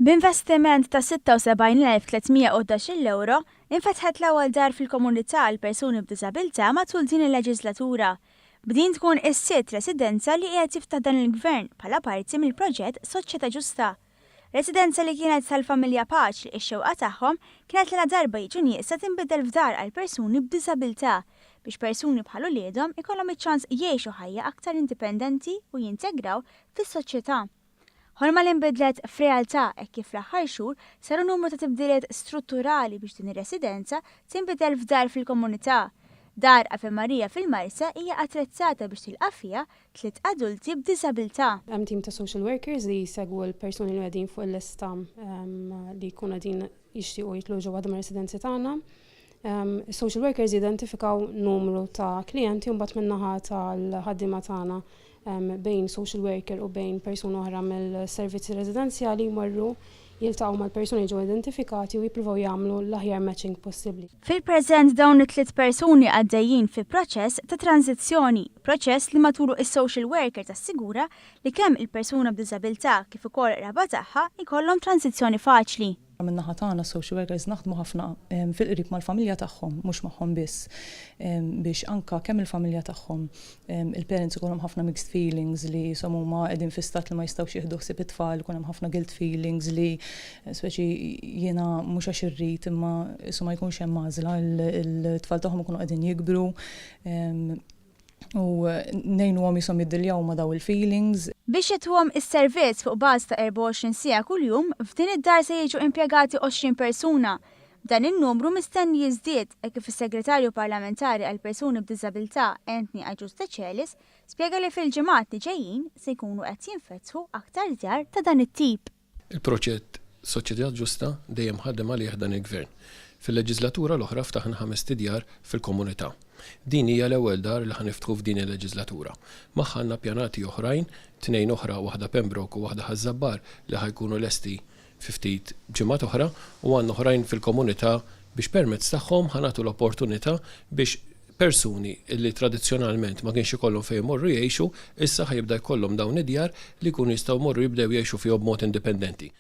B'investiment ta' 76,311 ewro, infetħet l-ewwel dar fil-komunità għal persuni b'diżabilità matul din il-leġislatura. B'din tkun is-sitt residenza li qiegħed jiftaħ dan il-Gvern bħala parti mill-proġett Soċjetà Ġusta. Residenza li kienet tal-familja Paċ li x-xewqa tagħhom kienet li ladarba jiġu nieqsa tinbidel f'dar għal persuni b'diżabilità biex persuni bħal uliedhom ikollhom iċ-ċans jgħixu ħajja aktar indipendenti u jintegraw fis-soċjetà. Ħolma li nbidlet f'realtà hekk kif fl-aħħar xhur saru numru ta' tibdiliet strutturali biex din ir-residenza tinbidel f'dar fil-komunità. Dar Ave Maria fil-Marsa hija attrezzata biex tilqa' fiha tliet adulti b'diżabilità. Hemm tim ta' social workers li jsegwu l-persuni li qegħdin fuq il-lista li jkunu qegħdin jixtiequ jidħlu ġewwa dawn ir-residenzi tagħna. Is-social workers jidentifikaw numru ta' klijenti u mbagħad min-naħa tal-ħaddiema tagħna bejn social worker u bejn persuna oħra mill-servizzi residenzjali jmorru jiltaqgħu mal-persuni li ġew identifikati u jippruvaw jagħmlu l-aħjar matching possibbli. Fil-preżent dawn it-tliet persuni għaddejjin fi proċess ta' tranżizzjoni, proċess li matulu is-social worker tassigura li kemm il-persuna b'diżabilità kif ukoll qraba tagħha jkollhom tranżizzjoni faċli. Min-naħa tagħna s-social workers naħdmu ħafna fil-qrib mal-familja tagħhom, mhux magħhom biss, biex anke kemm il-familja tagħhom, il-parents ikollhom ħafna mixed feelings li qishom huma qegħdin fi stat li ma jistgħux jieħdu ħsieb it-tfal, ikun hemm ħafna guilt feelings li speċi jiena mhux għax irrid imma qisu ma jkunx hemm għażla, il-tfal tagħhom ikunu qegħdin jikbru. U ngħinuhom qishom jiddiljaw ma' dawn il-feelings. Biex jagħtuhom is-servizz fuq bażi ta' 24 siegħa kuljum, f'din id-dar se jiġu impjegati 20 persuna. B'dan in-numru mistenni jiżdied hekk kif is-Segretarju Parlamentari għall-Persuni b'Diżabilità Anthony Agius Decelis spjega li fil-ġimgħat li ġejjin se jkunu qed jinfetħu aktar djar ta' dan it-tip. Il-proġett Soċjetà Ġusta dejjem ħadem għalih dan il-Gvern. Fil-leġiżlatura l-oħra ftaħna ħamest idjar fil-komunità. Din hija l-ewwel dar li ħa niftħu f'din il-leġiżlatura. Magħha għandna ppjanati oħrajn, tnejn oħra, waħda Pembroke u waħda Ħaż-Żabbar li ħa jkunu lesti fi ftit ġimgħat oħra u għandna oħrajn fil-komunità biex permezz tagħhom ħa nagħtu l-opportunità biex persuni li tradizzjonalment ma kienx ikollhom fejn imorru jgħixu, issa ħa jibda jkollhom dawn id-djar li jkunu jistgħu jmorru jibdew jgħixu fihom b'mod indipendenti.